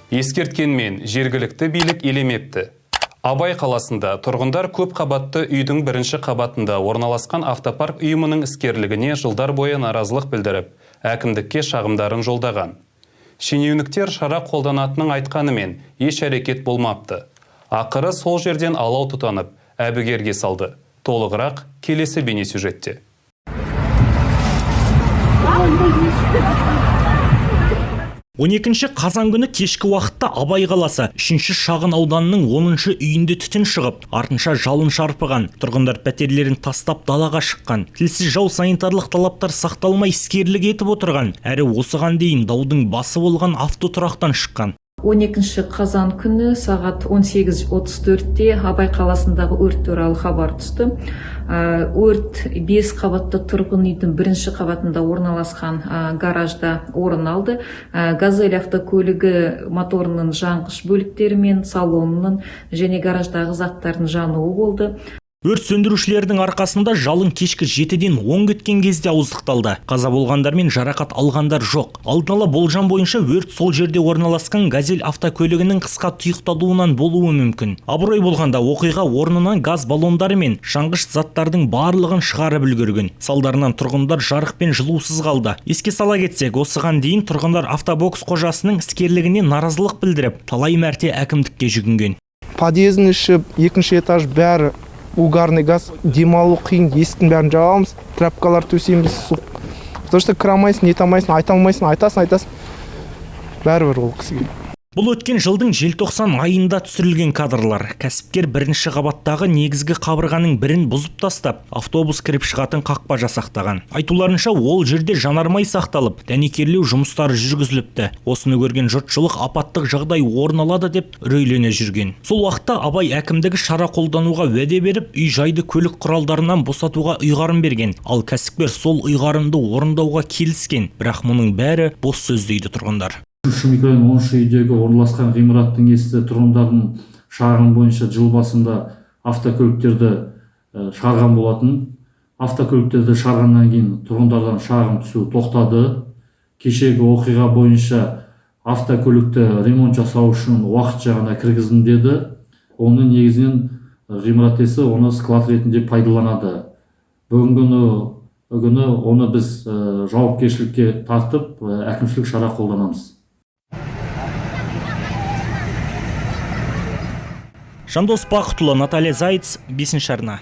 Ескерткенмен жергілікті билік елемепті. Абай қаласында тұрғындар көп қабатты үйдің бірінші қабатында орналасқан автопарк ұйымының іскерлігіне жылдар бойы наразылық білдіріп, әкімдікке шағымдарын жолдаған. Шенеуніктер шара қолданатынын айтқанымен еш әрекет болмапты. Ақыры сол жерден алау тұтанып, әбігерге салды. Толығырақ келесі бейнесюжетте. 12 қазан күні кешкі уақытта Абай қаласы 3-ші шағын ауданының 10-шы үйінде түтін шығып, артынша жалын шарпыған. Тұрғындар пәтерлерін тастап далаға шыққан. Тілсіз жау санитарлық талаптар сақталмай іскерлік етіп отырған. Әрі осыған дейін даудың басы болған автотұрақтан шыққан. 12 қазан күні сағат 18:34-те Абай қаласындағы өрт туралы хабар түсті. Өрт 5 қабатты тұрғын үйдің бірінші қабатында орналасқан гаражда орын алды. Газель автокөлігі моторының жанғыш бөліктері мен салонының және гараждағы заттардың жануы болды. Өрт сөндірушілердің арқасында жалын кешкі 7-ден 10 кеткен кезде ауыздықталды. Қаза болғандар мен жарақат алғандар жоқ. Алдын ала болжам бойынша өрт сол жерде орналасқан Газель автокөлігінің қысқа тұйықталуынан болуы мүмкін. Абырой болғанда оқиға орнынан газ баллондары мен жанғыш заттардың барлығын шығарып үлгерген. Салдарынан тұрғындар жарық пен жылусыз қалды. Еске сала кетсек, осыған дейін тұрғындар автобокс қожасының іскерлігіне наразылық білдіріп, талай мәрте әкімдікке жүгінген. Подъездің іші, екінші этаж бәрі угарный газ, демалу қиын, есіктің бәрін жабамыз, тряпкалар төсейміз, суық. Потому что кіре алмайсың, нете алмайсың, айта алмайсың, айтасың, айтасың, бәрібір ол кісіге. Бұл өткен жылдың желтоқсан айында түсірілген кадрлар. Кәсіпкер бірінші қабаттағы негізгі қабырғаның бірін бұзып тастап, автобус кіріп шығатын қақпа жасақтаған. Айтуларынша, ол жерде жанармай сақталып, дәнекерлеу жұмыстары жүргізіліпті. Осыны көрген жұртшылық апаттық жағдай орын алады деп үрейлене жүрген. Сол уақытта Абай әкімдігі шара қолдануға уәде беріп, үй жайды көлік құралдарынан босатуға ұйғарым берген. Ал кәсіпкер сол ұйғарымды орындауға келіскен. Бірақ мұның бәрі бос сөз дейді тұрғындар. 3-ші микрорайон 10-шы үйдегі орналасқан ғимараттың иесі тұрғындардың шағымы бойынша жыл басында автокөліктерді шығарған болатын. Автокөліктерді шығарғаннан кейін тұрғындардан шағым түсу тоқтады. Кешегі оқиға бойынша автокөлікті ремонт жасау үшін уақытша ғана кіргіздім деді. Оны негізінен ғимарат иесі оны склад ретінде пайдаланады. Бүгінгі күні оны біз жауапкершілікке тартып, әкімшілік шара қолданамыз. Жандос Бақытұлы, Наталья Зайц, 5 арна.